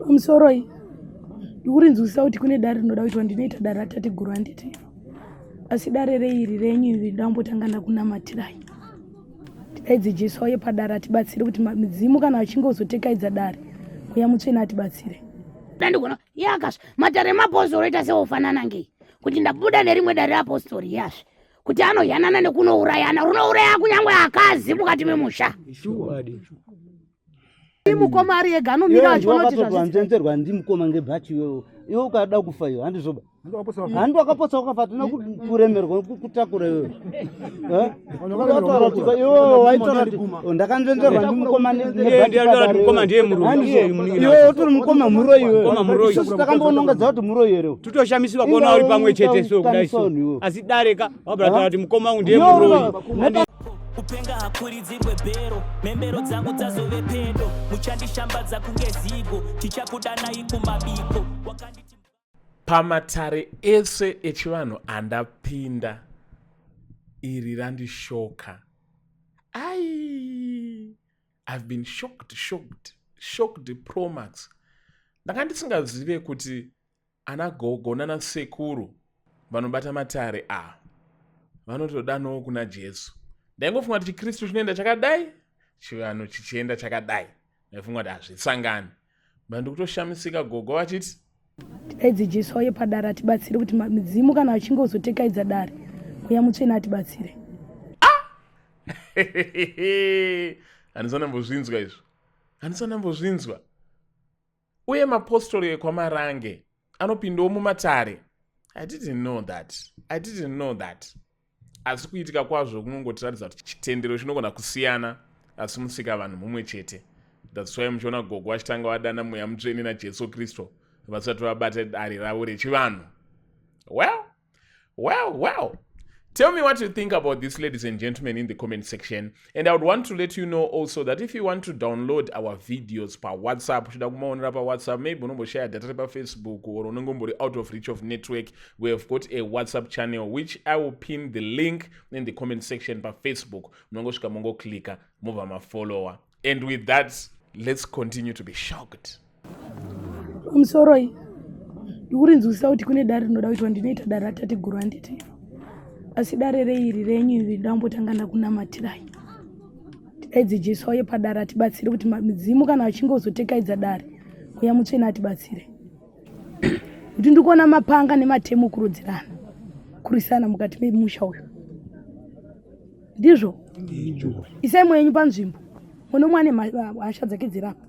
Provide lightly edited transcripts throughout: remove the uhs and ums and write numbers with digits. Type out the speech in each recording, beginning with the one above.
Pamusoroi, ndikurinzwisisa kuti kune dare rinoda kuitwa, ndinoita dare ratateguru handiti, asi dare reiri renyu iri ndambotanga ndakunamatirai tidaidze Jesu auye padare atibatsire kuti midzimu kana achinge ozotekaidza dare mweya mutsvene atibatsire. Ndandigona yakasva matare emapostori oita seofanana ngei kuti ndabuda nerimwe dare reapostori yazve kuti anoyanana nekunourayana runouraya kunyange akazi mukati memusha. Mukoma ari ega anomira achiona kuti zvazvitsenserwa ndimukoma ngebhachi iwewe iwe ukada kufa iwe handizoba handi wakapotsa wakafa tina kuremerwa kutakura iwewe eh? iwewe waitaura kuti oh, ndakanzvenzerwa ndimukoma iwewe utori mukoma muroi iwewe isusu takambonongedza kuti muroi here tutoshamisika kuona uri pamwe chete so kudai so asi dareka wabva kuti mukoma wangu ndiye muroi Kupenga hakuridzirwe bhero, mhembero dzangu dzazove pedo, muchandishambadza kunge zigo, tichakudanai kumabiko. Wakanditi Pamatare ese echivanhu andapinda iri randishoka. Ai, I've been shocked, shocked, shocked Promax. Ndanga ndisingazive kuti Ana gogo nana sekuru vanobata matare a vanotodanawo kuna Jesu. Ndaingofunga kuti chiKristu chinoenda chakadai, chivanhu chichienda chakadai. Ndaifunga kuti hazvisangani. But ndikutoshamisika gogo vachiti Tidaidze Jesu auye padare atibatsire kuti midzimu kana achinge ozotekaidza dare mweya mutsvene atibatsire. Ah! Handisana ndambozvinzwa izvo. Handisana ndambozvinzwa. Uye mapostori ekwaMarange anopindawo mumatare. I didn't know that. I didn't know that. Asi kuitika kwazvo kunongotiratidza kuti chitendero chinogona kusiyana asi musika vanhu mumwe chete. That's why muchiona gogo vachitanga vadana mweya mutsvene naJesu Kristu vasati vabata dare ravo rechivanhu. Well, Well, well. Tell me what you think about this, ladies and gentlemen, in the comment section. And I would want to let you know also that if you want to download our videos pa WhatsApp, uchida kumaonera pa WhatsApp, maybe unomboshaya data pa Facebook or unongombori out of reach of network, we have got a WhatsApp channel which I will pin the link in the comment section pa Facebook. Munongosvika mongoklika mobva mafollower. And with that, let's continue to be shocked. Pamusoroi, ndikurinzwisisa kuti kune dare rinoda kuitwa, ndinoita dare ratateguru handiti, asi dare reiri renyu iri ndambotanga ndakunamatirai tidaidze Jesu auye padare atibatsire kuti midzimu kana achinge ozotekaidza dare mweya mutsvene atibatsire kuti ndikuona mapanga nematemo kurodzerana kurisana mukati memusha uyu ndizvo isai mweya yenyu panzvimbo mune umwe ane hasha dzake dzirapa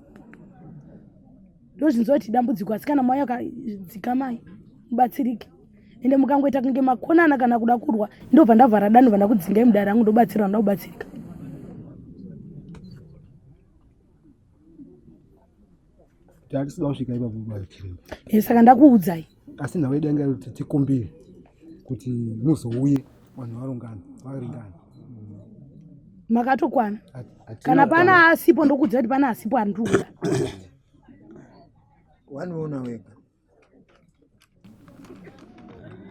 ndozvinzwa kuti dambudziko asi kana mai akadzikamai mubatsirike ende mukangoita kunge makonana kana kuda kurwa ndobva ndavhara dano bva ndakudzingai mudare rangu ndobatsirwa ndoda kubatsirika Tatisida kusvika ipapo bachiremba. Eh, saka ndakuudzai. Asi nhau yedu yanga iri kuti tikumbire kuti muzouye vanhu varongana varingana. Makatokwana. Kana pana asipo ndokuudza kuti pana asipo andikuda. Wanoona wega.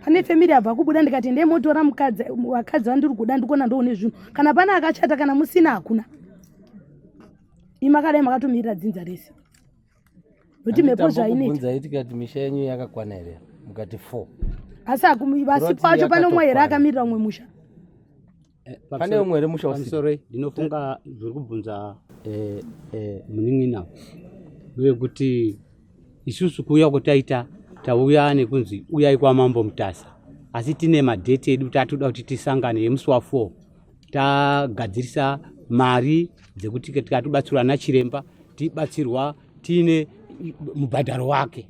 Pane family abva kubuda ndikati ndee motora mukadzi vakadzi vandiri kuda ndikuona ndoone zvinhu. Kana pana akachata kana musina hakuna. Imi makadai makatomirira dzinza rese. Nokuti mhepo zvainoita. Tikati misha yenyu yakakwana here? Mukati 4. Asi vasipo pacho pane umwe here akamirira umwe musha? Eh, pane umwe here musha usipo? Ndinofunga zviri kubvunza eh, eh, munin'ina ndeyekuti isusu kuuya kwataita tauya nekunzi uyai kwamambo Mutasa asi tine madheti edu tatoda kuti tisangane yemusi wa 4 tagadzirisa mari dzekuti tikatobatsirwa nachiremba tibatsirwa tiine mubhadharo wake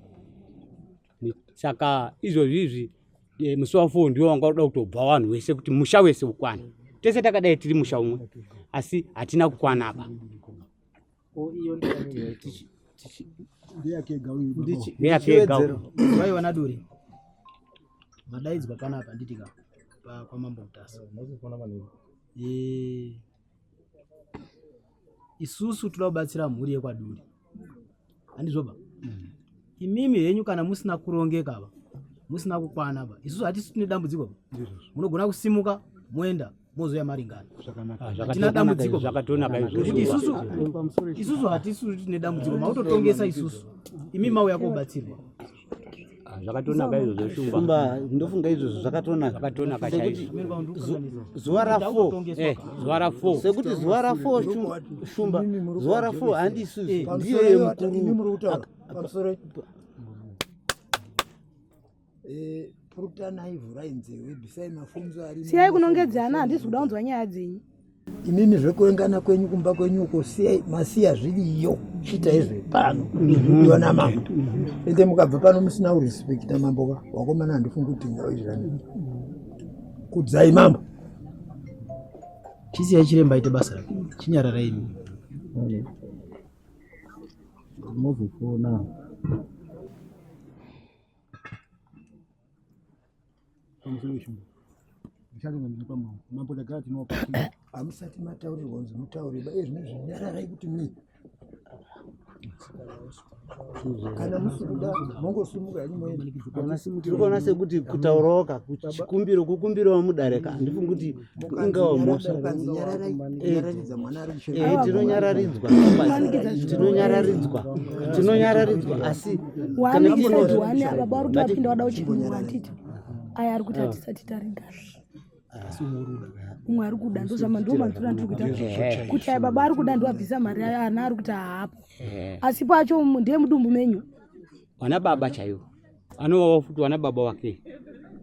saka izvozvi izvi eh, musi wa 4 ndiwo wanga uda kutobva vanhu wese kuti musha wese ukwane tese takadai tiri musha umwe asi hatina kukwana apa Vaiwana duri vadaidzwa panapa handiti ka kwamambo Mutasa. Eh, isusu toda kubatsira mhuri yekwaduri handizvoba mm. Imimi henyu kana musina kurongeka ba musina kukwana ba isusu hatisi tine dambudziko ba munogona kusimuka moenda mozoya maringana hatina dambudziko zvakatonaka izvozvo isusu isusu hatisi tine dambudziko mautotongesa isusu. Imi mauya kobatsirwa. Ah, zvakatonaka izvozvo shumba. Shumba ndofunga izvozvo zvakatonaka. Zvakatonaka chaizvo. Zuva ra 4. Eh, zuva ra 4. Sekuti zuva ra 4 shumba. Zuva ra 4 handi isusu. Ndiye mukuru. Pamusoro. Eh, purutanai vhurai nzeve bvisai mafunzo ari siyai kunongedzana handisi kuda kunzwa nyaya dzenyu imimi zvekuengana kwenyu kumba kwenyu uko siyai masiya zviriyo chiitai zvepano izvidiwa namambo ende mukabva pano musina kurespekta mambo ka wakomana handifungi kuti ndingawirirana kudzai mambo Chisiyai chiremba aite basa rake. Chinyararai imi. Mozofona. Hamusati mataurirwa kunzi mutaure ba ezvino zvinyararai kuti mi kana musikuda mongosimuka henyu moenda. Tiri kuona sekuti kutaurawo ka chikumbiro kukumbirawo mudare ka handifungi kuti ingawa mhosva. Eh, tinonyararidzwa tinonyararidzwa tinonyararidzwa asi One inside one ava baba vari kuti vapinda vada kuchinurwa handiti aya ari kuti hatisati taringana umwe ari kuda ndozvama ndo manzwiro andiri kuita kuti aya baba ari kuda ndoabvisa mari ayo ana ari kuti haapo asi pacho ndiye mudumbu menyu Vana baba chaivo anovawo futi vana baba wake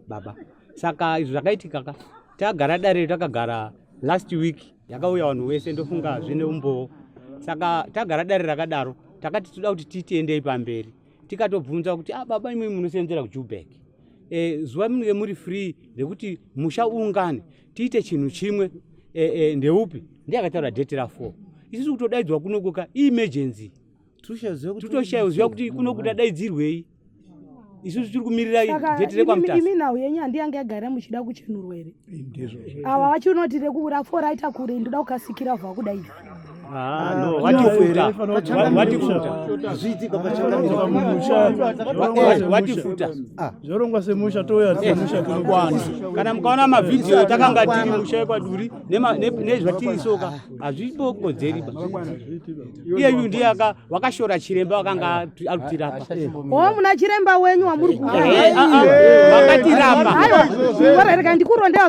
baba. Saka izvo zvakaitika ka tagara dare takagara last week yakauya vanhu vese ndofunga zvine umbowo. Saka tagara dare rakadaro takati toda kuti titiendei pamberi tikatobvunza kuti ah, baba imwe munosenzera kuJubek e, zuva munenge muri free rekuti musha uungane tiite chinhu chimwe e, e, ndeupi ndiye akataura date ra 4 isusu kutodaidzwa kunoku ka emergency tutoshaya kuziva kuti kunoku tadaidzirwei isusu tiri kumirira date rekwamutasa imi nhau yenyu handi yange yagara muchida kuchenurwa here ava vachinoti rekuvura fo raita kure ndoda kukasikira vha kudai Ah, no, watifuta. Watifuta. Zviitika Watifuta. Zvorongwa semusha touya semusha tinokwana. Kana mukaona mavhidhiyo takanga tiri musha wekwaduri nezvatiri soka hazvimbokodzeri ba. Iyeyu ndiye aka wakashora chiremba wakanga ari kutirapa. O muna chiremba wenyu wamuri Vakatirapa. Aiwa, rega ndikuronde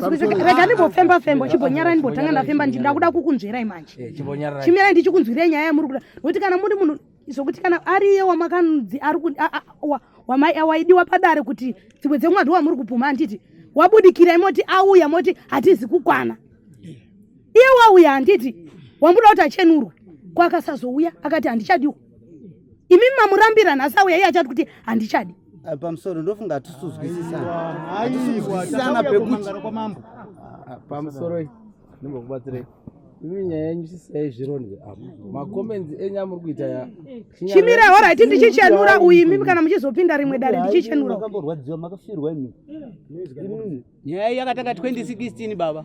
rega ndimbofemba femba chimbonyara ndimbotanga ndafemba ndakuda kukunzverai manje. Chimirai ndichikunzwirai nyaya yamuri kuda. Nokuti kana muri munhu zvokuti kana ariye wamakanzi ari waidiwa padare kuti dzimwe dzenguva ndiwo wamuri kupuma handiti wabudikirai moti auya moti hatizi kukwana. Iye wauya handiti wambuda kuti achenurwe ko akasazouya akati handichadiwa. Imi mamurambira nhasi auya iye achati kuti handichadi. Pamusoro ndofunga hatisuzwisisana hatisuzwisisana pekuti Pamusoro ndimbokubatsirei imi nyaya yenyu sisiyai zvirondwe apo macomments enyu amuri kuita ya Chimirai horaiti ndichichenura uyu imimi kana muchizopinda rimwe dare ndichinura. Makamborwadziwa makafirwa imi. Nyaya iyi yakatanga 2016 baba.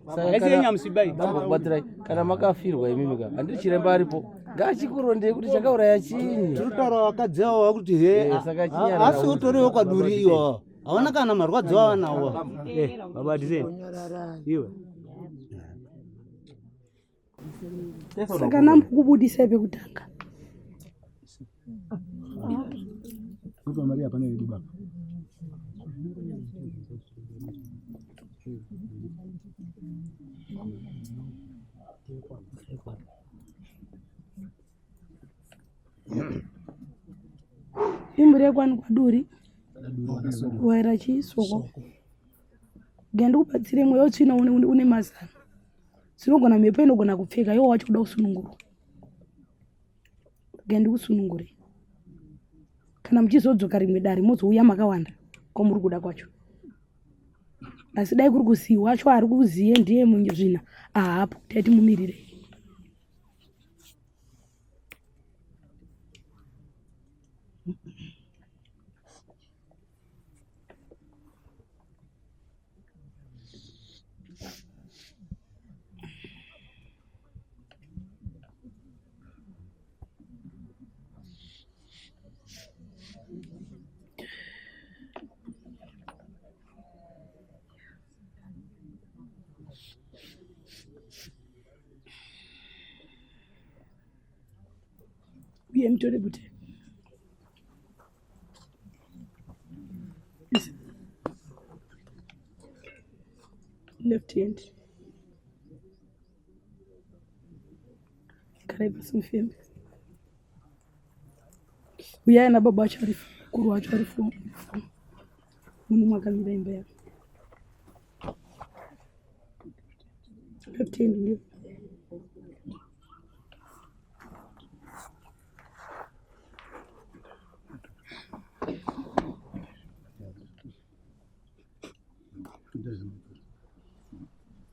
Saka Haisi kana- yenyamusiba iyi. Ndambokubatsirai kana makafirwa imimi ka handiri chiremba aripo ngaachikurondei kuti chakauraya chinyi Tiri kutaura vakadzi avo vakuti he Eh, saka chinyarara asi utoriwo kwaduri iwawa hawana kana marwadzo avanawo. Eh, baba Dizeni. Iwe. Saka ndambokubudisai pekutanga. Kupa mari hapana yedu baba. Imburi yekwani kwaduri waira chisoko rega ndikubatsire mweya wetsvina une mazano dzinogona mhepo inogona kupfeka iwo wacho kuda kusunungurwa rega ndikusunungure kana muchizodzoka rimwe dare mozouya makawanda kwamuri kuda kwacho asi dai kuri kuziva wacho ari kuziye ndiye muzvina ahapo taiti mumirire uye mutore bute. Left hand. Garai pasi mufembe. Uyai ana baba vacho vari mukuru wacho vari fo. Muno makamira imba yavo. Left hand ndiyo.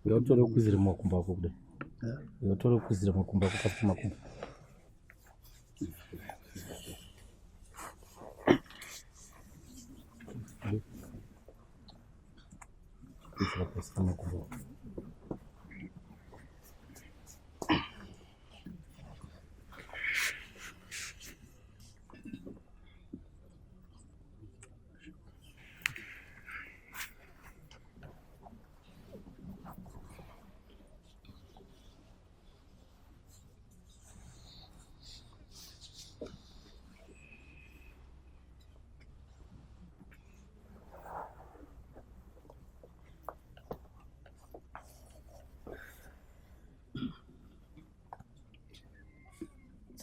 Uyotore kukwizira mumakumbo ako kudai. Uyotore kukwizira mumakumbo ako pasi pemakumbo. Kwizira pasi pemakumbo ako.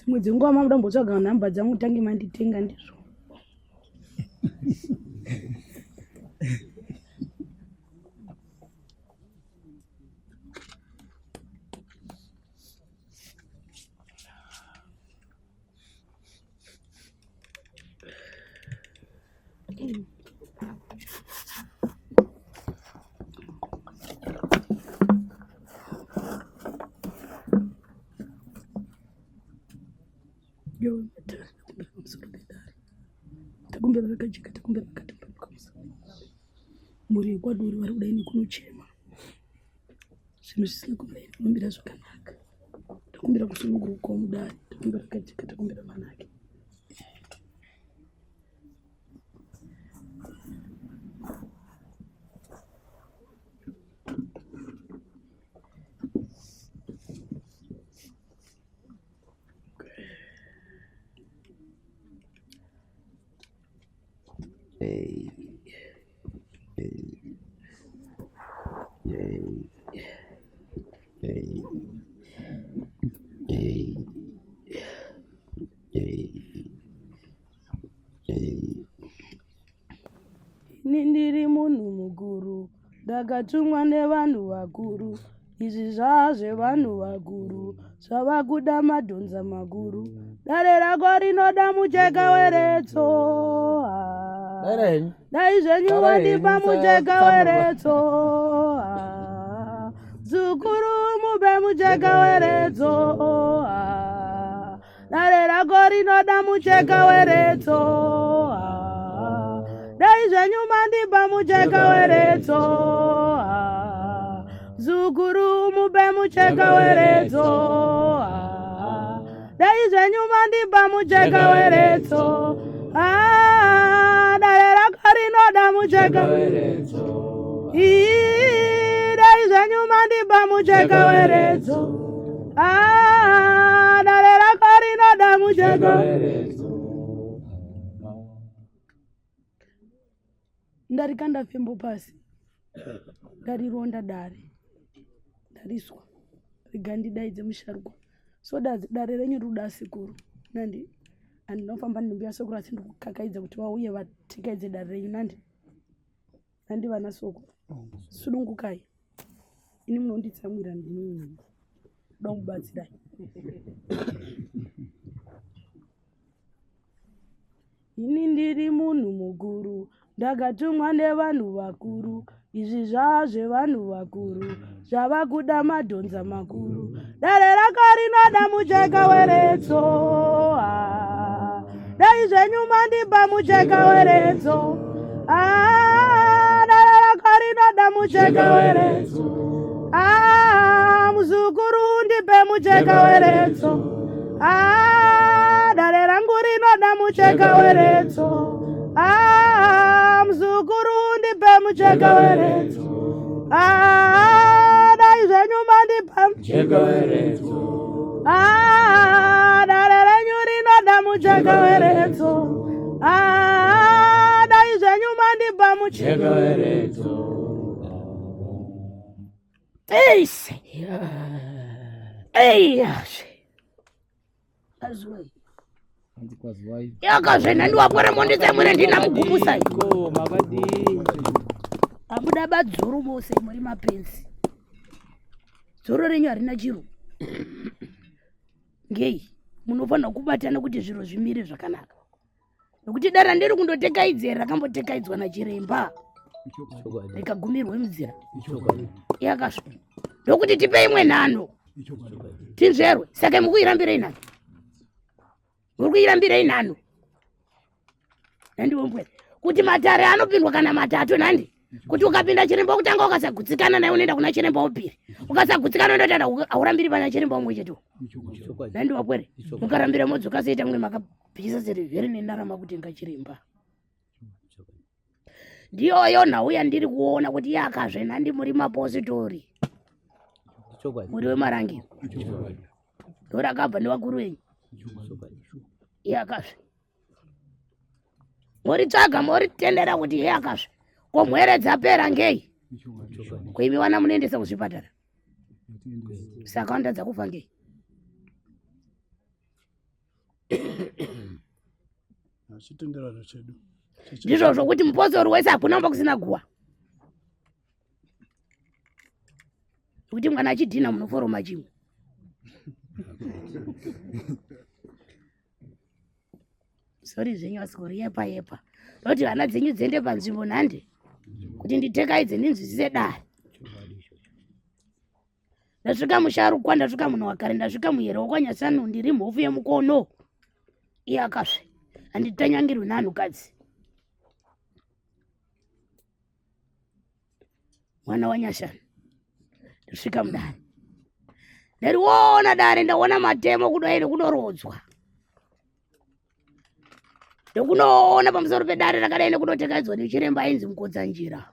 Dzimwe dzenguva mamuda kumbotsvaga nhamba dzangu tange manditenga ndizvo. Takumbira rakajeka, takumbira rakatambanuka musoro. Mhuri yekwaduri vari kudai nekunochema zvinhu zvisina kumira kumira zvakanaka. Takumbira kusunungurwa kwamudare, takumbira rakajeka, takumbira manake. Ini ndiri munhu mukuru, ndakatumwa nevanhu vakuru. Izvi zvazvevanhu vakuru, zvava kuda madhonza makuru. Dare rako rinoda mucheka weretso. Dai zvenyu vandipa mucheka weretso. Zukuru mupe mucheka weretso. Dare rako rinoda mucheka weretso. Dai zvenyu mandipa mucheka weretso. Zukuru mupe mucheka weretso. Dai zvenyu mandipa mucheka weretso. Dare rako rinoda mucheka weretso. Dai zvenyu mandipa mucheka weretso. Dare rako rinoda mucheka weretso. Ndarikanda fembo pasi, ndarironda dare, ndariswa, rega ndidaidze musharukwa. So dare renyu riri sekuru nandi andinofamba ndimbuya sekuru, asi ndikukakaidza kuti vauye vatikaidze dare renyu nandi nandi vana soko sunungukai, ini munonditsamwira, ndini ndoda kubatsirai. Ini ndiri munhu mukuru, ndakatumwa nevanhu vakuru. Izvi zvazvevanhu vakuru, zvava kuda madhonza makuru. Dare rako rinoda mucheka weretso. Dai zvenyu mandipa mucheka weretso. Dare rako rinoda mucheka weretso. Muzukuru undipe mucheka weretso. Dare rangu rinoda mucheka weretso. Muzukuru undipe mucheka weretso. Dai zvenyu mandipa mucheka weretso. Dare renyu rinoda mucheka weretso. Dai zvenyu mandipa. mucheka weretso. Eish. Eish. Azwai. Yakazve nhandiwapwere monditsemwire ndina mugumusa. Ko makadii? Abuda badzoro mose muri mapenzi. Dzoro renyu harina chiro. Ngei munofanira kubatana kuti zviro zvimire zvakanaka. Nokuti dara ndiri kundotekaidzera rakambotekaidzwa nachiremba. Rikagumirwe munzira. Yakazve. Ndokuti tipe imwe nhanho. Tinzverwe. Saka mukuirambirei nhanho? Muri kuirambirei nhanho? Nhandiwombwe. Kuti matare anopindwa kana matatu nhandi. Kuti ukapinda chiremba wokutanga ukasagutsikana naye unoenda kuna chiremba wopiri. Ukasagutsikana unoenda haurambiri pana chiremba umwe chete. Nhandiwapwere. Mukarambira modzoka seita mumwe makabvisa sirivheri nendarama kutenga chiremba. Ndiyoyo nhau yandiri kuona kuti yakazve nhandi muri mapositori. Muri wemarangi. Ndorakabva nevakuru venyu. Yakazve. Moritsvaga moritendera kuti yakazve. Ko mhwere dzapera ngei? Ko imi vana munoendesa kuzvipatara. Saka vanotadza kufa ngei? Chitenderano chedu. Ndizvo zvokuti mupostori wese hakuna kumba kusina guwa. Kuti mwana achidhina munoforoma chimwe. Sorry zvenyu asikori yepa yepa. Ndokuti vana dzenyu dziende panzvimbo nhande. Kuti nditekaidze ndinzwisise dare. Ndasvika musharukwa, ndasvika munhu wakare, ndasvika muyero wekwanyasanu, ndiri mhofu yemukono. Iye akasve. Handitanyangirwi neanhukadzi. Mwana wanyashanu. Ndasvika mudare. Ndariona dare, ndaona matemo kudai nekunorodzwa. Ndokunoona pamusoro pedare rakadai nekunotekaidzwa nechiremba ainzi Mukodzanjira.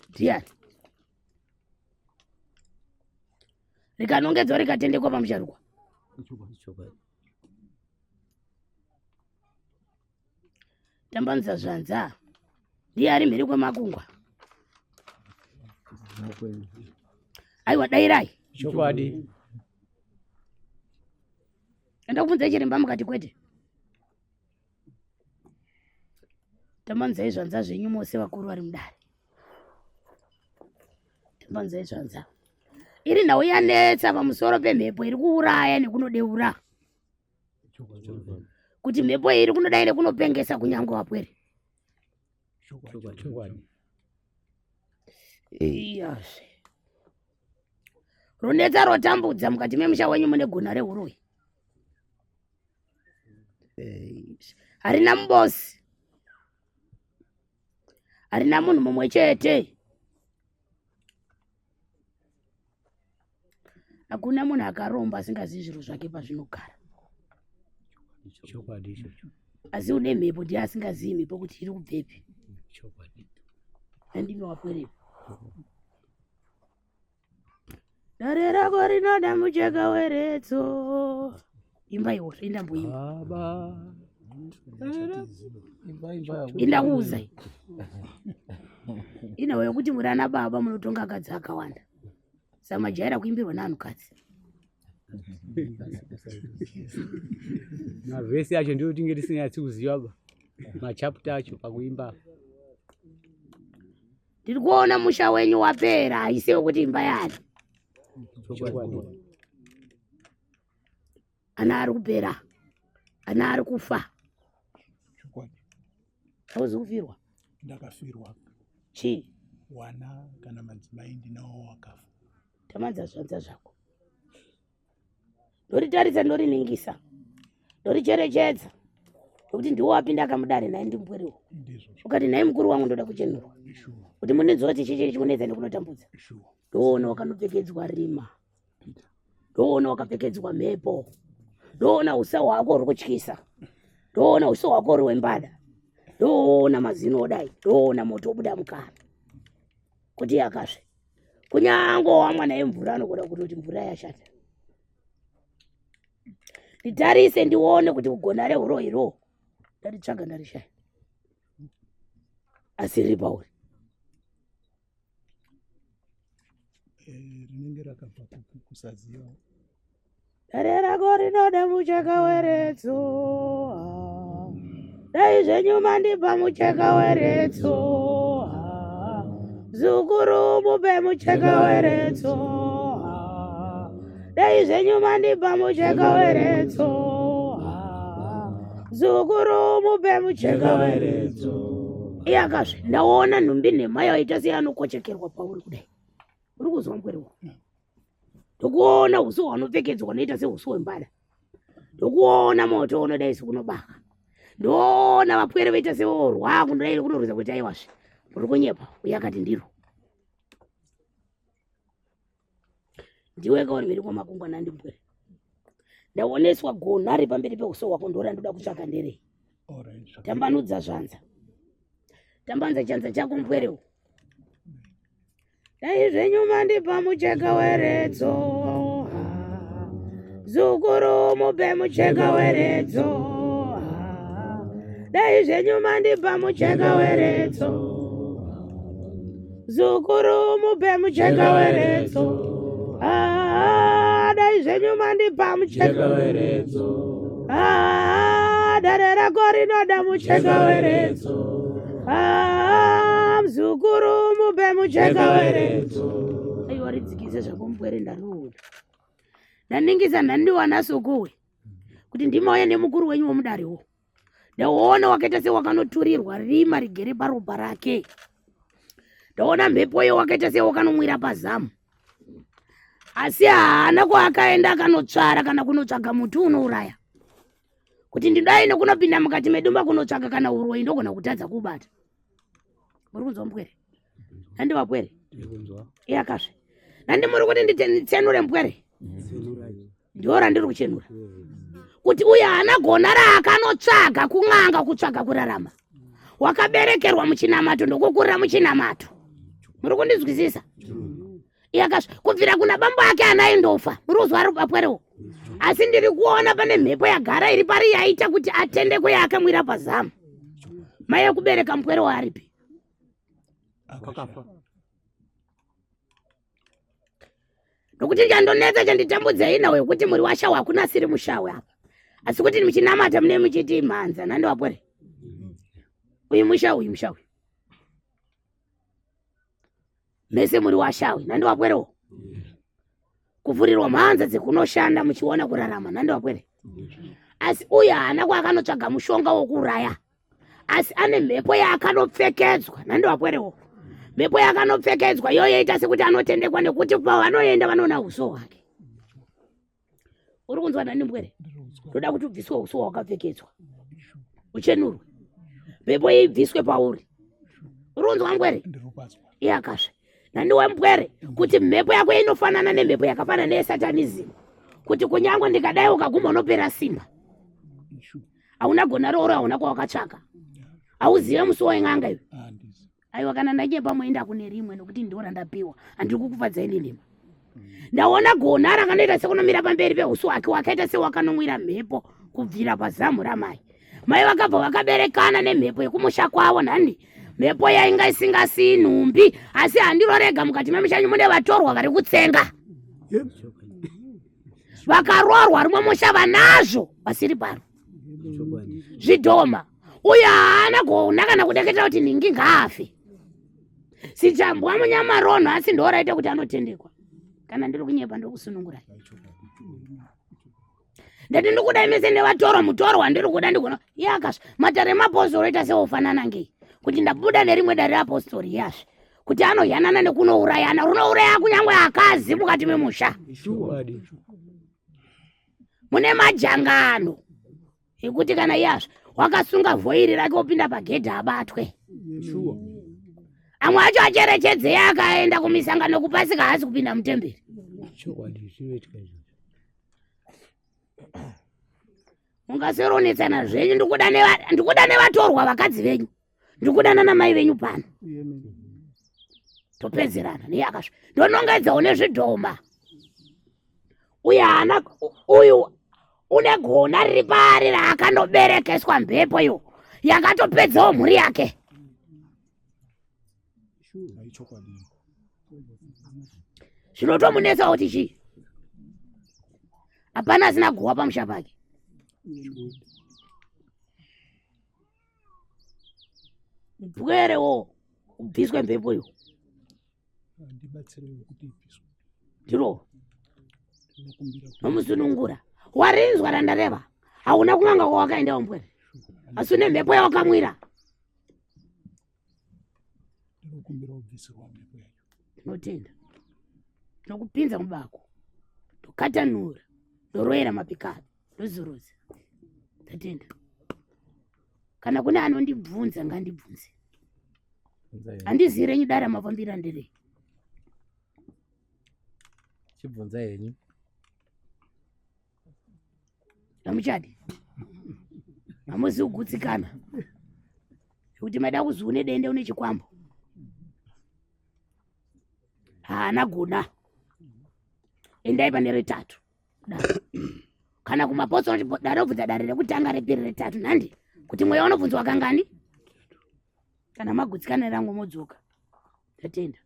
Ndiani? Rikanongedzwa rikatendekwa pamusharukwa. Tambanudza zvanza. Ndiye ari mhiri kwemakungwa. Aiwa dairai. Chokwadi. Enda kubvunza chiremba mukati kwete. Tambanzai zvanza zvenyu mose vakuru vari mudare. Tambanzai zvanza. Iri nhau yanetsa pamusoro pemhepo iri kuuraya nekunodeura. Kuti mhepo iri kunodai nekunopengesa kunyange wapwere. Chokwadi. Iyazve. Runetsa rotambudza mukati memusha wenyu mune gona rehuroyi. Harina mubosi. Harina munhu mumwe chete. Hakuna munhu akaromba asingazivi zviro zvake pazvinogara. Chokwadi ichocho. Asi une mhepo ndiye asingazivi mhepo kuti iri kubvepi. Chokwadi. Handimi wapwerepi. Dare rako rinoda mucheka weretso. Imba iwo, inda mboimba. Baba. Inda kuuza. Inawo yekuti muri ana baba munotonga akadzi akawanda. Samajaira kuimbirwa neanhukadzi. Mavhesi acho ndiyo tinge tisinganyatsi kuziva ba. Machapter acho pakuimba. Ndiri kuona musha wenyu wapera, haisiwo kuti imba yani. Chokwadi. Ana ari kupera. Ana ari kufa. Chokwadi. Hauzi kufirwa? Ndakafirwa. Chii? Wana kana madzimai ndinawo wakafa. Tamanza zvanza zvako. Ndoritarisa ndoriningisa. Ndoricherechedza. Nokuti ndiwo wapinda akamudare naye ndimupweriwo. Ukati naye mukuru wangu ndoda kuchenurwa. Kuti munenzwa kuti chichiri chikunetsa nekunotambudza. Ndoona wakanopfekedzwa rima. Ndoona wakapfekedzwa mhepo. Ndoona uso hwako huri kutyisa. Ndoona uso hwako huri hwembada. Ndoona mazino odai. Ndoona moto obuda mukanwa. Kuti yakazve. Kunyange wamwa naye mvura anogona kutoti mvura yashata. Nditarise ndione kuti kugona rehuroyi ro. Ndaritsvaga ndarishaya. Asi riri pauri. Eh, rinenge rakabva kusaziva. Dare rako rinoda mucheka weretso. Dai zvenyu mandipa mucheka weretso. Zukuru mupe mucheka weretso. Dai zvenyu mandipa mucheka weretso. Zukuru mupe mucheka weretso. Iyakazve ndaona nhumbi nhema yaita seyanokochekerwa pauri kudai. Uri kuzwa mupwere wangu? Ndokuona uso hwanopfekedzwa unoita seuso hwembada. Ndokuona moto unodai sekunobaka. Ndoona vapwere voita sevorwa kunodai kunorwisa kuti aiwazve. Muri kunyepa uye akati ndiro. Ndiweka uri mhiri kwamakungwa nandipwere. Ndaoneswa gonha riri pamberi peuso hwako ndorandoda kutsvaka nderei. Tambanudza zvanza. Tambanudza chanza chako mupwere uyu. Dai zvenyu mandipa mucheka weredzo Zukuru mupe mucheka weredzo Dai zvenyu mandipa mucheka weredzo Zukuru mupe mucheka weredzo Dai zvenyu mandipa mucheka weredzo Dare rako rinoda mucheka weredzo Ah, mzukuru mupe mucheka weredzo. Aiwa ridzikise zvako mupwere ndanoona. Ndaningisa ndandiwana sokowe kuti ndimauya nemukuru wenyu womudariwo. Ndaona wakaita sewakanoturirwa rima rigere paropa rake. Ndaona mhepo iyo wakaita sewakanomwira pazamu. Asi haana kwaakaenda akanotsvara kana kunotsvaga muti unouraya. kuti ndidai nokunopinda mukati medumba kunotsvaga kana uroyi ndogona kutadza kubata muri kunzwa mupwere nandi vapwere iyakazve nandi muri kuti nditsenure mupwere ndiwo randiri kuchenura kuti uyo haana gona raakanotsvaga kun'anga kutsvaga kurarama wakaberekerwa muchinamato ndokukurira muchinamato muri kundinzwisisa yakasva kubvira kuna bambo ake anaindofa muri kuzwa ari apwerewo asi ndiri kuona pane mhepo yagara iri pari yaita kuti atende kweyakamwira pazamu mai yekubereka mupwere waaripi Akafa. nokuti chandonetsa chanditambudza ina wekuti muri washawe hakuna asiri mushawe apa asi kuti muchinamata mune muchiti mhanza nando apwere uyu mushawe uyu mushawe mese muri washawi nhandi wapwerewo kuvhurirwa mhanza dzekunoshanda muchiona kurarama nhandi wapwere asi uyu haana kwaakanotsvaga mushonga wokuuraya asi ane mhepo yaakanopfekedzwa nhandi wapwerewo mhepo yaakanopfekedzwa iyoyo yoita sekuti anotendekwa nekuti pavanoenda vanoona uso hwake uri kunzwa nani mbwere ndoda kuti ubviswe uso hwakapfekedzwa uchenurwe mhepo ibviswe pauri uri kunzwa mbwere iyakazve nandiwe mbwere kuti mhepo yako inofanana nemhepo yakafanana neyesatanism kuti kunyange ndikadai ukaguma unopera simba hauna gona rooro hauna kwawakatsvaka hauzive musi wen'anga iwe aiwa kana ndanyepa moenda kune rimwe nokuti ndiwo randapiwa handiri kukufadzai nenhema ndaona gona rakanoita sekunomira pamberi peusu hwake wakaita sewakanomwira mhepo kubvira pazamu ramai mai vakabva vakaberekana nemhepo yekumusha kwavo nhandi mhepo yainga isingasii nhumbi asi handiro rega mukati memushanyu mune vatorwa vari kutsenga vakaroorwa rimwe musha vanazvo vasiri paro zvidhoma uyo haana kuona kana kudeketera kuti nhingi ngaafe sichambwa munyamaronho asi ndoraita kuti anotendekwa kana ndiri kunyepa ndokusunungurai ndati ndikuda mese nevatoro mutoro wandiri kuda ndigona yakasva matare emapostori oita seofanana ngei kuti ndabuda nerimwe dare reapostori yazve kuti anoyanana nekunourayana runouraya kunyange akazi mukati memusha mune majangano ekuti kana iyazvo wakasunga vhoiri rake opinda pagedhi abatwe amwe acho acherechedzei akaenda kumisangano kupasika haasi kupinda mutemberi mungaseronetsana zvenyu ndikuda nevatorwa vakadzi venyu ndikudanana namai venyu pano topedzerana neyakasva ndonongedzawo nezvidhoma uye haana uyu une gona riri paari raakandoberekeswa mhepo iyo Yakatopedzawo mhuri yake. Zvinotomunetsawo kuti chii? Hapana asina guwa pamusha pake. Mpwerewo ubviswe mhepo iyo. Ndibatsirewo kuti ibviswe. Ndiro. Nomusunungura. Warinzwa randareva. Hauna kun'anga kwawakaenda umpwere. Asi une mhepo yawakamwira. Ndinokumbira kubvisirwa mhepo yacho. Ndinotenda. Ndinokupinza mubako. Ndokatanura. Ndoroyera mapikapi. Ndozorodza. Ndatenda. Kana kune anondibvunza ngandibvunze. Handizivi renyu dare mafambira nderei. Chibvunza henyu. Hamuchadi. Hamuzi kugutsikana. Kuti maida kuzi une dende une chikwambo. Haana guna. Endai pane retatu. Kana kumapotso dare obvunza dare rekutanga repiri retatu nhandi kuti mweya unobvunzwa kangani? Kana magutsikana rangu modzoka. Ndatenda.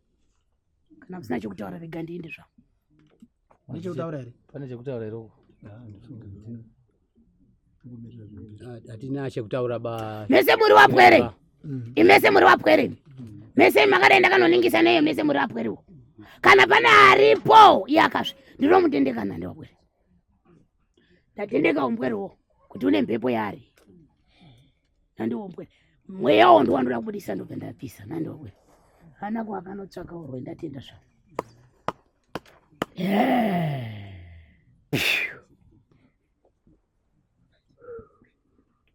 Kana musina chekutaura rega ndiende zvangu. Pane chekutaura here? Pane chekutaura here uko? Hatina chekutaura ba. Mese muri wapwere. Imese muri wapwere. Mese makadai ndakanoningisa neyo mese muri wapwerewo. Kana pane aripo iye akazve ndinomutendekana ndiwapwere. Ndatendeka umpwerewo kuti une mhepo yaari. Nandiwompwere. Mweyawo ndiwanoda kubudisa ndobva ndapisa nandiwapwere. Hana kwakanotsvaka urwe ndatenda zvangu.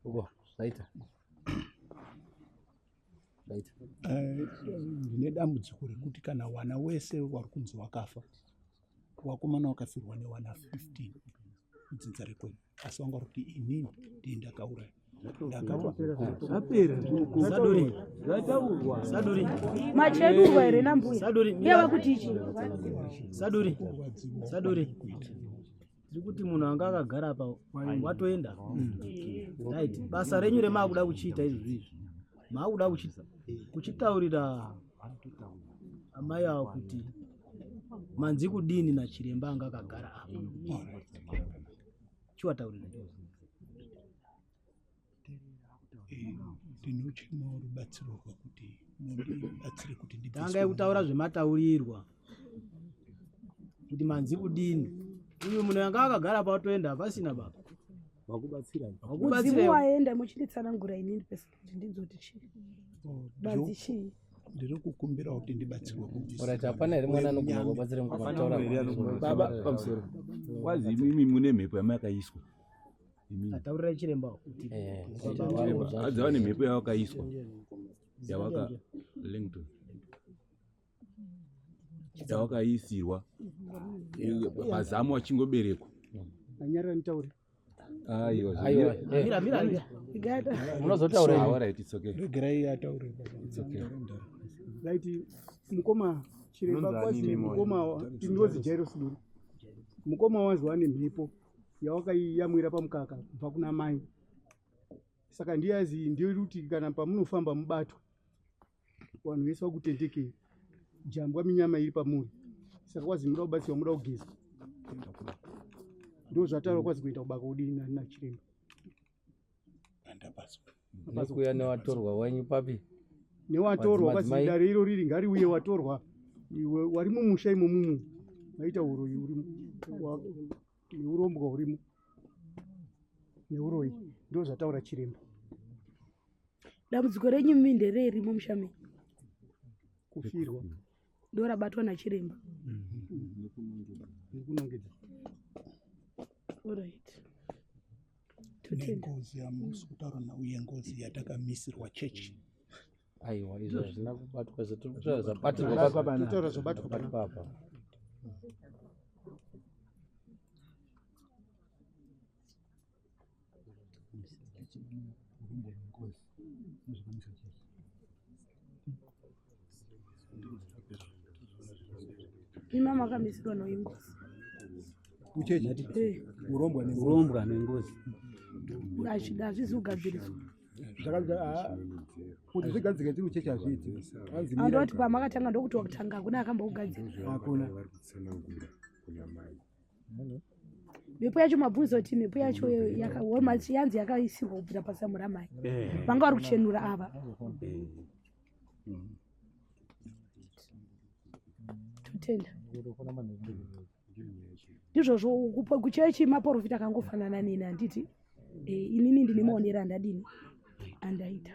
Uko, zvaita. Zvaita. Ndine dambudziko rekuti kana wana wese wari kunzi wakafa, wakomana wakafirwa newana 15 kudzinza rekwenyu, asi wanga uri kuti inini ndiye ndakauraya. Zvapera. Saduri. Zvataurwa. Saduri. Machenurwa here nambuya? Saduri. Iye vakuti ichi. Saduri. Saduri. Tiri kuti munhu anga akagara apa watoenda. Right. Basa renyu remakuda kuchiita izvozvi izvi. Maakuda kuchitaurira amai avo kuti manzi kudini nachiremba anga akagara apa. Chiwataurira. Ndinochemawo rubatsiro rwekuti mundibatsire kuti ndibviswe. Tangai kutaura zvemataurirwa kuti manzi kudini. Uyu munhu anga akagara patoenda hapasina baba. Wakubatsira. Mudzimu waenda muchinditsanangura inini pese kuti ndinzoti chii. Banzi chii. Ndiri kukumbira kuti ndibatsirwe kubvisa. Alright, hapana here mwana anogona kubatsira mukoma kutaura. Baba pamusoro. Kwazi imimi mune mhepo yamakaiswa. Ataurira chiremba kuti Adzi vane mhepo yavakaiswa. Yavaka Langton. Yavakaisirwa. Pazamu achingoberekwa. Anyarara nitaure. Aiwa. Aiwa. Mira, mira, mira. Munozotaura Ah, henyu. alright, it's okay. Regerai ataure baba. It's okay. Right, mukoma chiremba kwazi mukoma ndinozi Jairus Duri. Mukoma wanzi wane mhepo yawakaiyamwira pamukaka kubva kuna mai. Saka ndiye azi ndiyo kuti kana pamunofamba mubatwa vanhu vese vakutendekei jambwa minyama iri pamuri. Saka kwazi muda kubatsirwa muda kugezwa. Ndo zvataurwa kwazi kuenda kubaka kudini nachiremba. Nekuuya newatorwa wenyu papi? Newatorwa kwazi Madzimai. dare iro riri ngariuye watorwa iwe wari mumusha imomumu maita uroyi urimo neurombwa hurimo neuroyi ndo zvataura chiremba. Dambudziko renyu mimi nderei rimo musha menyu? Kufirwa. Ndorabatwa nachiremba. Nekunongedza. Alright. Nengozi yamusi kutaura nhau yengozi yatakamisirwa chechi. Aiwa, izvo hazvina kubatwa zvatiri kutaura zvabatirwa Zvabatwa Kutaura zvabatwa zvabatwa apa. Imi makamisirwa nhau yengozi. Uchechi. Eh. Urombwa nengozi. Urombwa nengozi. Hazvizi kugadziriswa. Kuti zvigadzike tiri kuchechi hazviiti. Andoti pamakatanga ndokuti wakutanga hakuna akambokugadzira. Hakuna. Mhepo yacho mabvunzo kuti mhepo yacho yanzi yakaisirwa kubvira pazamu ramai. Vanga vari kuchenura ava. Totenda. Ndizvozvo kuchechi maporofita akangofanana neni handiti? Inini ndine maonero andadini andaita.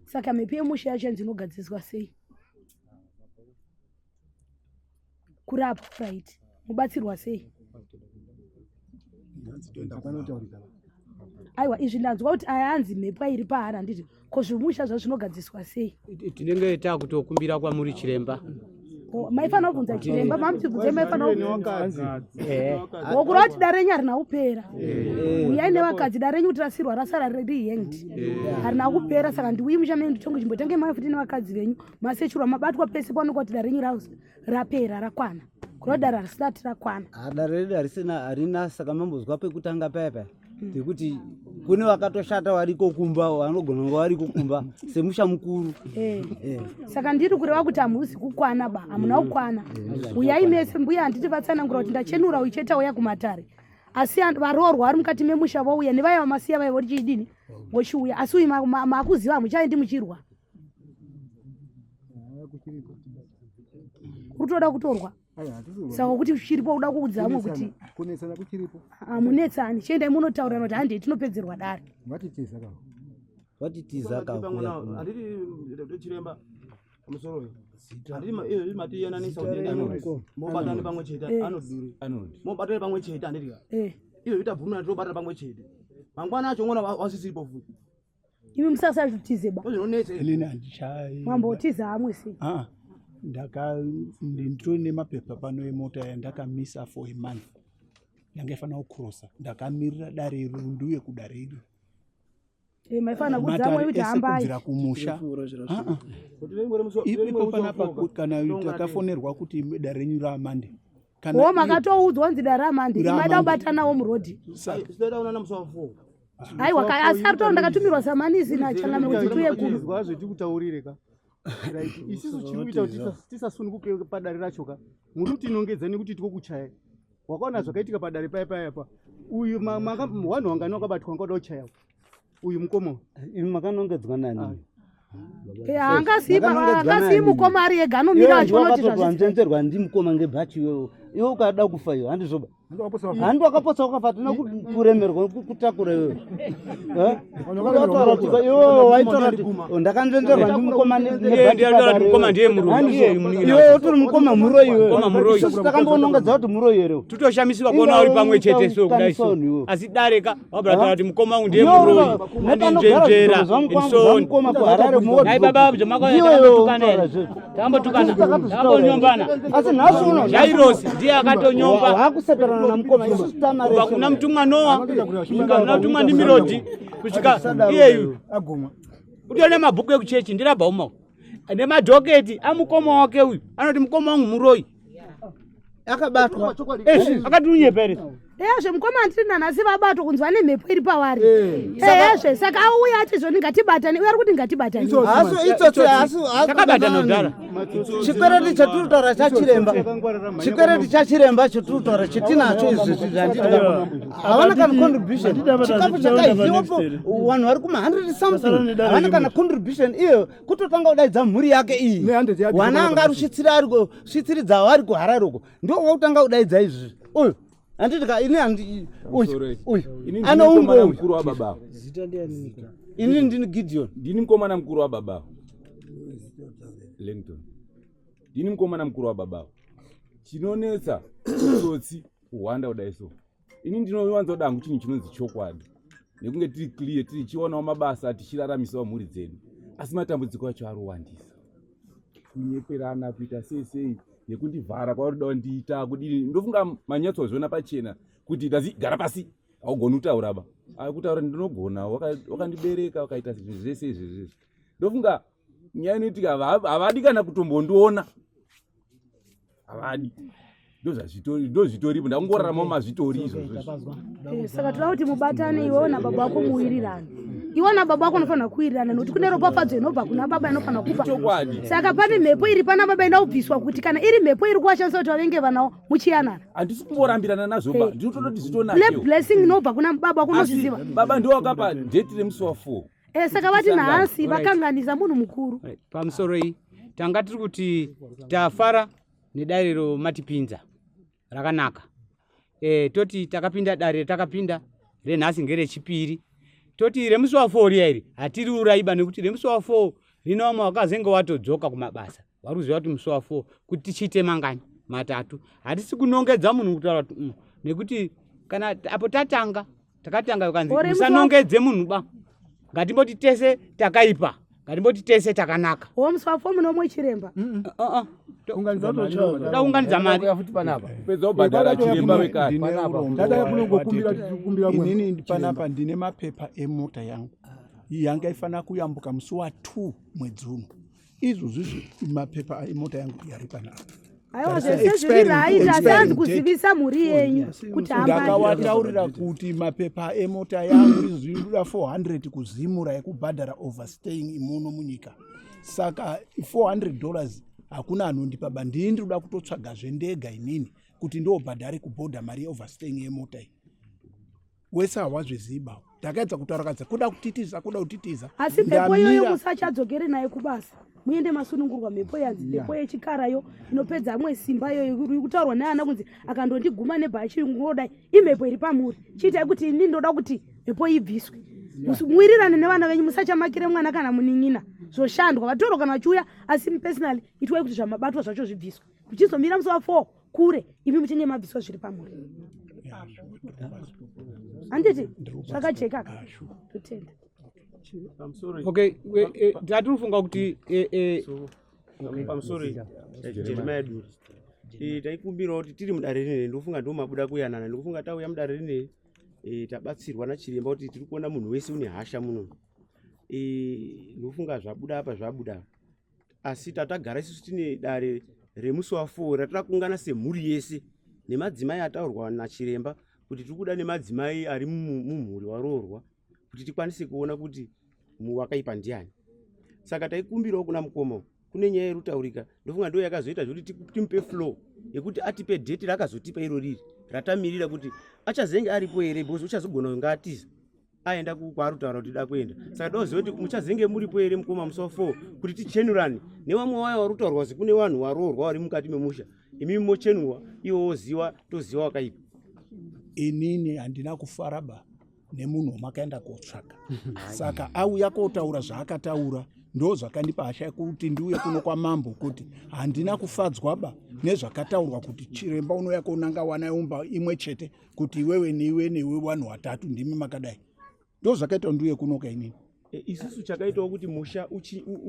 Saka mhepo yemusha yacho yanzi inogadziriswa sei? Kurapwa right mubatsirwa sei? Aiwa izvi ndanzwa kuti aya anzi mhepo iri paari handiti? Ko zvimusha zvazvo zvinogadziswa sei? Tinenge takutokumbira kwamuri chiremba. Maifanira kubvunza chiremba, mamutibvunze maifanira kubvunza. Wokureva kuti dare renyu harina kupera. Uyai nevakadzi dare renyu kuti rasirwa rasara riri hanged. Harina kupera saka ndiuyi musha menyu nditonge chimbotange mai futi nevakadzi venyu. Masechurwa mabatwa pese panoonekwa kuti dare renyu rapera rakwana. Kureva dare harisati rakwana. Dare redu harisina harina saka mambozwa pekutanga paya paya. Tekuti kune vakatoshata variko kumba vanogona kunge variko kumba semusha mukuru. Saka ndiri kureva kuti hamuzi kukwana ba, hamuna kukwana. Uyai mese mbuya handiti vatsanangura kuti ndachenura uyu chete auya kumatare. Asi varoorwa vari mukati memusha vouya nevaya vamasiya vaya vochidini vochiuya. Asi uyu makuziva hamuchaendi muchirwa. Uri kutoda kutorwa. Saka kuti chiripo uda kuudza vamwe kuti kunetsana kuchiripo. Hamunetsani, chiendai munotaurana kuti handei tinopedzerwa dare. Vatitiza ka. Vatitiza ka. Handiti chiremba pamusoro uyu. Handiti matiyananisa kuti mobatana pamwe chete anoduri. Mobatana pamwe chete handiti ka. Iyo itabvumira tobatana pamwe chete. Mangwana acho ngona wasisiripo futi. Imi musasazvitize ba. Inini handichai. Mambotiza amwe sei? Ndaka nditori nemapepa pano emota yandakamisa for a month. Yanga ifanira kucrossa. Ndakamirira dare iri ndiuye kudare iri. Maifanira kuudza amwe kuti hambai. Kubvira kumusha. Ipo panapa kana takafonerwa kuti dare renyu raamande. Wo makatoudzwa kunzi dare raamande. Maida kubatanawo murodhi. Aiwa asi ari taura ndakatumirwa samanisi nachangamire kuti tiuye kuno. Izwa zvetikutaurire ka. Right. Isisu chiri kuita kuti tisasununguke padare racho ka. Muri kutinongedza nekuti tiko kuchaya. Wakaona zvakaitika padare paya paya pa. Uyu wanhu wangani wakabatwa wangada kuchaya. Uyu mukoma. Imi makanongedzwa nani? Haangasiyi mukoma ari ega anomira achiona kuti zvazvidzenzerwa ndi mukoma ngebhachi iwewe. Iwe ukada kufa iwe handizvoba. Handi wakapotsa wakafa hatina kuremerwa kutakura iwewe. Iwewe waitora kuti ndakanzenzerwa ndi mukoma mukoma ndiye muroyi. Iwewe utori mukoma muroyi iwewe. Isusu takambonongedza kuti muroyi here. Tutoshamisirwa kuona uri pamwe chete so kudai so. Asi dare ka wabva taura kuti mukoma wangu ndiye muroyi. Andinzvenzvera so. Nai baba zvamakauya takambotukana here? Takambotukana. Takambonyombana. Asi nhasi uno Jairosi ndiye akatonyomba. Hakuseperana namukoma isusu tamare. Kubva kuna mutumwa Noa kusvika kuna mutumwa Nimirodi kusvika iyeyu. Aguma. Utori nemabhuku ekuchechi ndirabha umo. Nemadhoketi amukoma wake uyu anoti mukoma wangu muroyi. Akabatwa. Akati unyepa here? Eyazve mukoma andiri nanhasi vabatwa kunzi vane mhepo iri pavari. Eyazve saka auya ati zvoni ngatibatane uye ari kuti ngatibatane. Asi itsotsi asi takabatana kudhara. Chikwereti chatiri kutaura chachiremba. Chikwereti chachiremba chatiri kutaura chetinacho izvi zvanditi. Havana kana contribution. Chikafu chakaidyiwapo vanhu vari kuma 100 something. Havana kana contribution iyo kutotanga kudaidza mhuri yake iyi. Wana anga ari kusvitsira ari kusvitsiridza vari kuHarare uko. Ndio wakutanga kudaidza izvi. Uyu handiti ka ini handi uyu uyu ana umbo mukuru wa baba. Zita ndiani? Ini ndini Gideon. Ndini mukomana mukuru wa baba. Langton. Ndini mukomana mukuru wa baba. Chinonetsa tsotsi kuhwanda kudai so. Ini ndinowanza kuda hangu chinhu chinonzi chokwadi. Nekunge tiri clear tichionawo mabasa tichiraramisawo mhuri dzedu. Asi matambudziko acho arowandisa. Kunyeperana kuita sei sei nekundivhara kwauri kuda kundiita kudini. Ndofunga manyatsozviona pachena kuti ndazi gara pasi haugoni kutaura ba. Kutaura ndinogona wakandibereka wakaita zvinhu zvese izvi izvi. Ndofunga nyaya inoitika havadi kana kutombondiona. Havadi. Ndozvitoripo, ndakungoraramawo mazvitori izvozvo. Eh, saka toda kuti mubatane iwewo nababa wako muwirirane. Iwe nababa wako unofanira kuwirirana nokuti kune ropafadzo inobva kuna baba inofanira kupa. Chokwadi. Saka pane mhepo iri pana baba inoda kubviswa kuti kana iri mhepo iri kuvashandisa kuti vavenge vanawo muchiyanana. Handisi kumborambirana nazvo ba, ndinotototi Kune zvitonakewo. blessing inobva kuna baba wako Asi unozviziva. baba ndiwo wakapa dheti remusi wa4. Eh, saka vati Tisangane. nhasi Alright. vakanganisa munhu mukuru. Pamusoro iyi tanga tiri kuti tafara nedare romatipinza rakanaka. E, toti takapinda dare takapinda renhasi ngerechipiri. Toti remusi wa4 riya iri hatiriuraiba nekuti remusi wa4 rino vamwe vakazenge watodzoka kumabasa vari kuziva kuti musi wa4 kuti tichiite mangani matatu. Hatisi kunongedza munhu kutaura kuti nekuti kana apo tatanga takatanga ukanzi Gore musi wa- musanongedze munhu ba, ngatimboti tese takaipa, ngatimboti tese takanaka. Wo musi wa4 munomwe chiremba. Toda kuunganidza mari futi panapa. Pedza kubhadhara chiremba wekare. Inini panapa ndine mapepa emota yangu yanga ifanira kuyambuka musi wa2 mwedzi uno. Izvozvizvi mapepa emota yangu yari panapa. Aiwa, Tarisa zvese zviri right, asi expiring hanzi date. kuzivisa mhuri yenyu kuti hambani. Ndakawataurira kuti mapepa emota yangu izvinoda 400 kuzimura yekubhadhara overstaying muno munyika, saka $400 hakuna anondipa ba. Ndini ndinoda kutotsvagazve ndega inini kuti ndobhadhare kubhodha mari yeoverstaying yemota iyi. Wese hawazviziba, ndakaedza kutaura kadza kuda kutitiza, kuda kutitiza. Asi mhepo iyoyo Ndamira. musachadzokere nayo kubasa, muende masunungurwa. Mhepo yanzi mhepo yechikarayo inopedza amwe simba iyoyo iri kutaurwa neana kunzi akandondiguma nebhachi ngodai, imhepo iri pamuri. Chiitai kuti ini ndoda kuti mhepo ibviswe. Muwirirane nevana venyu, musachamakire mwana kana munin'ina. Zvoshandwa vatorwa kana vachiuya, asi personally itwai kuti zvamabatwa zvacho zvibviswe. Muchizomira musi wa4 kure, imi muchinge mabviswa zviri pamuri. Handiti zvakajeka ka? Totenda. Okay, tatiri kufunga kuti Pamusoro Jeremiah Duri, taikumbirawo kuti tiri mudare rineri, ndikufunga ndo mabuda kuyanana. Ndikufunga tauya mudare rineri, tabatsirwa nachiremba kuti tiri kuona munhu wese une hasha muno. Ndikufunga zvabuda apa zvabuda, asi tatagara isusu tine dare remusi wa4 ratira kuungana semhuri yese nemadzimai ataurwa nachiremba kuti tiri kuda nemadzimai ari mumhuri waroorwa kuti tikwanise kuona kuti wakaipa ndiani. Saka taikumbirawo kuna mukoma, kune nyaya yerutaurika, ndofunga ndo yakazoita zvekuti timupe flow yekuti atipe dheti raakazotipa iro riri ratamirira kuti achazenge aripo here, because uchazogona kunge atiza aenda kwaari kutaura kuti da kuenda. Saka toziva kuti muchazenge muripo here mukoma musi wa4 kuti tichenurane nevamwe vaya vari kutaurwa kuti kune vanhu varoorwa vari mukati memusha, imimi mochenurwa, iwo woziwa, toziwa wakaipa. Inini handina kufara ba nemunhu wamakaenda kotsvaka, saka auya kotaura zvaakataura ndo zvakandipa hasha yekuti ndiuye kuno kwamambo, kuti handina kufadzwa ba nezvakataurwa kuti chiremba unouya konanga wana umba imwe chete, kuti iwewe neiwe neiwe vanhu vatatu ndimi makadai. Ndo zvakaita ndiuye kunoka inini. Isusu chakaitawo kuti musha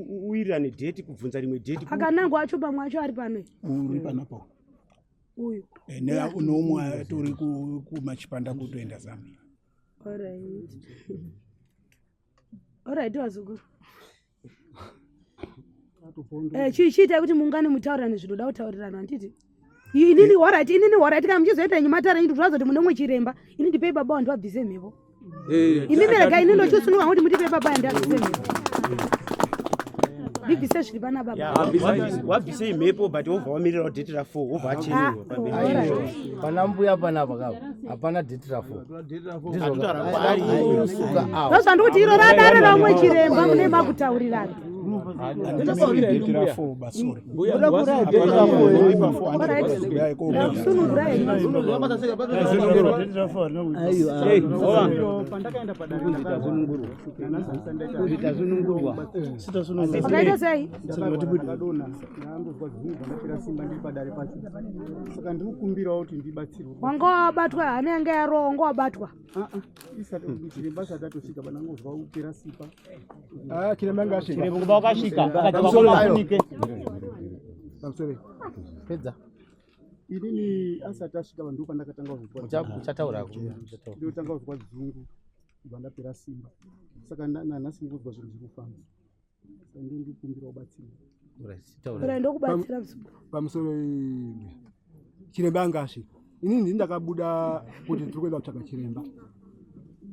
uwirirane dheti kubvunza rimwe dheti. Akanangwa acho pamwe acho ari pano. Uri panapo. Uyu. Neumwe atori kumachipanda kutoenda Zambia. Alright. Alright, vazukuru. Eh, chiitai kuti muungane mutaurirane zvinoda kutaurirana, handiti? Inini alright, inini alright, kana muchizoita henyu matare enyu tozoti mune umwe chiremba, ini ndipei baba wangu ndivabvise mhepo. Imi merega ini ndochosununga kuti mutipei baba yangu ndivabvise mhepo. Ndibvise zviri pana baba. Wabvisei mhepo, but wobva wamirirawo dheti ra4 wobva achenurwa pamberi. Aiwa, pana mbuya panapa kapa hapana dheti ra4. Ndozvandikuti iro radare ramwe chiremba mune makutaurirana. Ndakusunungura henyu. Pandakaenda padare Wakaita sei? ndakadonha, ndandozwa dzungu, ndapera simba ndiri padare pacho, saka ndiri kukumbirawo kuti ndibatsirwe. Wanga wabatwa, hana yanga yarowa, wanga wabatwa. Isati chiremba asati atosvika, panangozwa kupera simba. Chiremba anga asvika. Chiremba kuba wakasvika, akadzoka kwamafunike. Pamusoro. Pedza. Inini asati asvika vanhu pandakatanga kuzwa Uchataura hako, uchataura. Ndotanga kuzwa dzungu, kubva ndapera simba, saka nanhasi ndikuzwa zvinhu zviri kufamba, saka ndiyo ndikukumbira ubatsirwe. Ura ndokubatsira muzukuru. Pamusoro. Chiremba anga asvika. Inini ndini ndakabuda kuti tiri kuenda kutsvaga chiremba.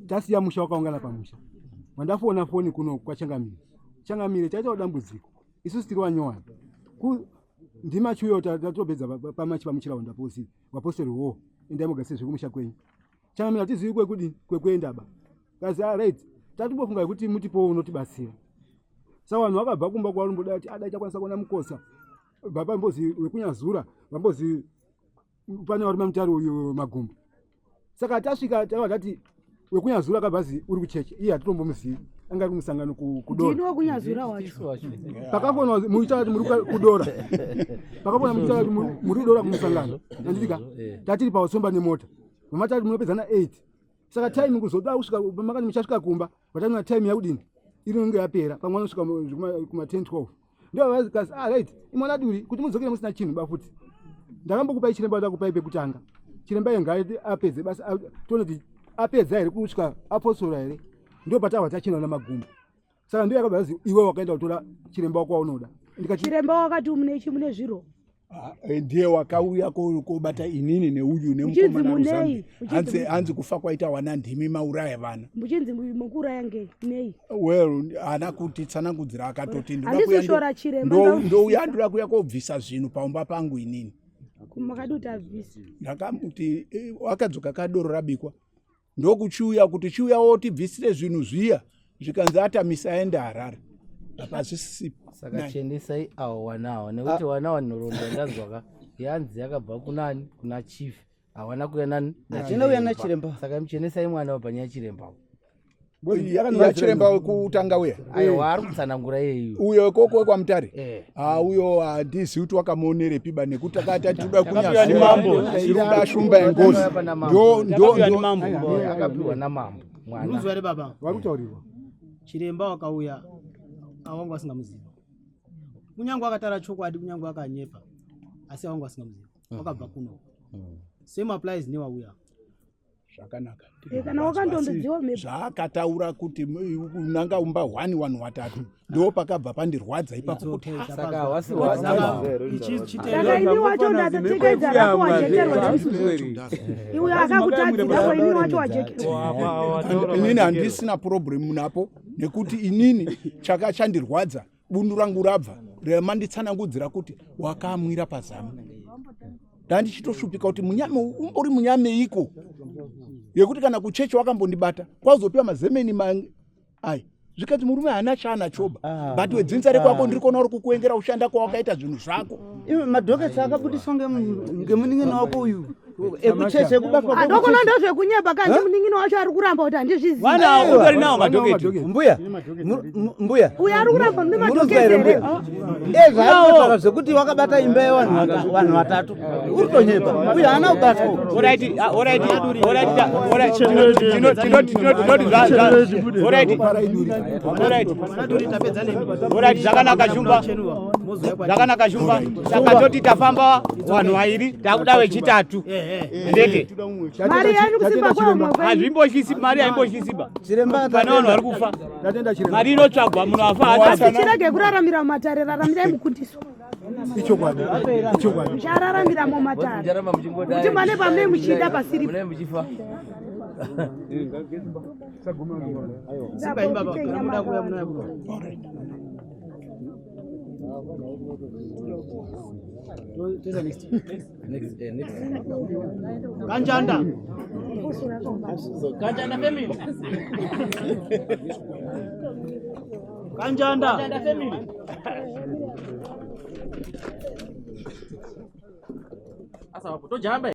Tasiya musha wakaungana pamusha. Vandafona foni kuno kwaChangamire. Changamire taitawo dambudziko. Isusu tiri wanyowani. Ndimachiuyo tatopedza pamachi pamuchiraunda posi. Vapostori wo endai mugase zvekumusha kwenyu. Changamire hatizivi kwekudini kwekuenda ba. Kazi ah, right. Tatimbofunga yekuti mutipowo unotibatsira. Saka vanhu vakabva kumba kwavaromboda kuti adai takwanisa kuona mukosa. Vambozi wekunyazura, vambozi pane varume mutari uyu magumbo. Saka tasvika takabva tati wekunyazura akabva azi uri kuchechi iye hatitombomuzivi anga ari kumusangano kudora. Ndini wekunyazura wacho. Pakafonwa muchitaura kuti muri kudora. Pakafona muchitaura kuti muri kudora kumusangano. Handitika tatiri pausomba nemota. Mama tati munopedzana 8. Saka time kuzoda kusvika makati muchasvika kumba vatanyora time yakudini inonge yapera pamwe vanosvika kuma 10 12 ndovazikasi ah right imwana duri kuti mudzokere musina chinhu ba futi ndakambokupai chiremba ndakupai pekutanga chiremba iye ngaati apedze basa tione kuti apedza here kusvika aposora here ndo patava tachina namagumbo saka ndiyo yakabva yazi iwe wakaenda kutora chiremba wako waunoda ndikati chiremba wakati mune chi mune zviro ah, eh, ndiye wakauya kobata inini neuyu nemukomana Muzambi hanzi hanzi kufa kwaita wana ndimi mauraya vana muchinzi mukuuraya ngei nei well haana kuti tsanangudzira akatoti ndouya ndoda kuya kobvisa zvinhu paumba pangu inini makadi kuti abvise ndakamuti eh, akadzoka kadoro rabikwa ndokuchiuya kuti chiuya wotibvisire zvinhu zviya zvikanzi atamisa aende harare apa hazvisisipo saka chenesai awo wanawa nekuti ah. wanawa nhoroondo yandanzwaka yanzi yakabva kunani kuna chief hawana kuya nani nachiremba nachiremba saka muchenesai mwana wabva nyaya chiremba yachiremba wekutanga uya aiwa ari kutsanangura iyeyu uyo ikoko wekwamutare eh. ah, uyo handizivi kuti wakamuonerepi ba nekuti takati tinoda kunyazotinoda shumba yengozi akapiwa namambo mwana baba vari kutaurirwa chiremba wakauya awanga asingamuziva kunyange akatara chokwadi kunyange akanyepa asi awanga asingamuziva wakabva kuno same applies newauya zvakanaka eh, kana wakandondodziwa mhepo zvaakataura kuti unanga umba hwani wanhu watatu ndo pakabva pandirwadza ipapo kuti saka hawasi saka ini wacho ndatotekedza rako wajekerwa iwe akakutadzira ko ini wacho wajekerwa inini handisina problem napo nekuti inini chaka chandirwadza bundu rangu rabva ramanditsanangudzira kuti wakamwira pazamu ndandichitoshupika kuti munyame umbori munyameiko yekuti kana kuchechi wakambondibata kwazopiwa mazemeni mang ai zvikati murume haana chaana choba ah, but wedzinza rekwako ah. ndiri kuona uri kukuengera kushanda kwawakaita zvinhu zvako madhoketi akabudiswa ngemunin'ina wako uyu ekucheche ekubatwa andokona ndozvekunyeba kanti munin'ina wacho ari kuramba kuti handizvizivi Vana utori nawo madhoketi. Mbuya, mbuya. Uyo ari kuramba mune madhoketi here? Eh, zvaari zvekuti wakabata imba yevanhu vanhu vatatu. Uri kutonyepa. Uyo haana kubatwa. Alright, alright, alright, alright. Tinoti tinoti zva alright. Alright. Alright, zvakanaka shumba. Zvakanaka shumba. Saka toti tafamba vanhu vairi takuda wechitatu. Ndete. Mari yenyu kusimba kwamwe. Hazvimbotyisi mari haimbotyisi ba. Pane vanhu vari kufa. Mari inotsvagwa munhu afa asi chirege kuraramira mumatare raramirai mukundiso. Ichokwadi. Ichokwadi. Muchararamira mumatare. Kuti mane pamune muchida pasiri. Simba baba, kana muda kuya munoya kuno. Kanjanda. Kanjanda family. Kanjanda. Kanjanda family. Asa wapo tojamba.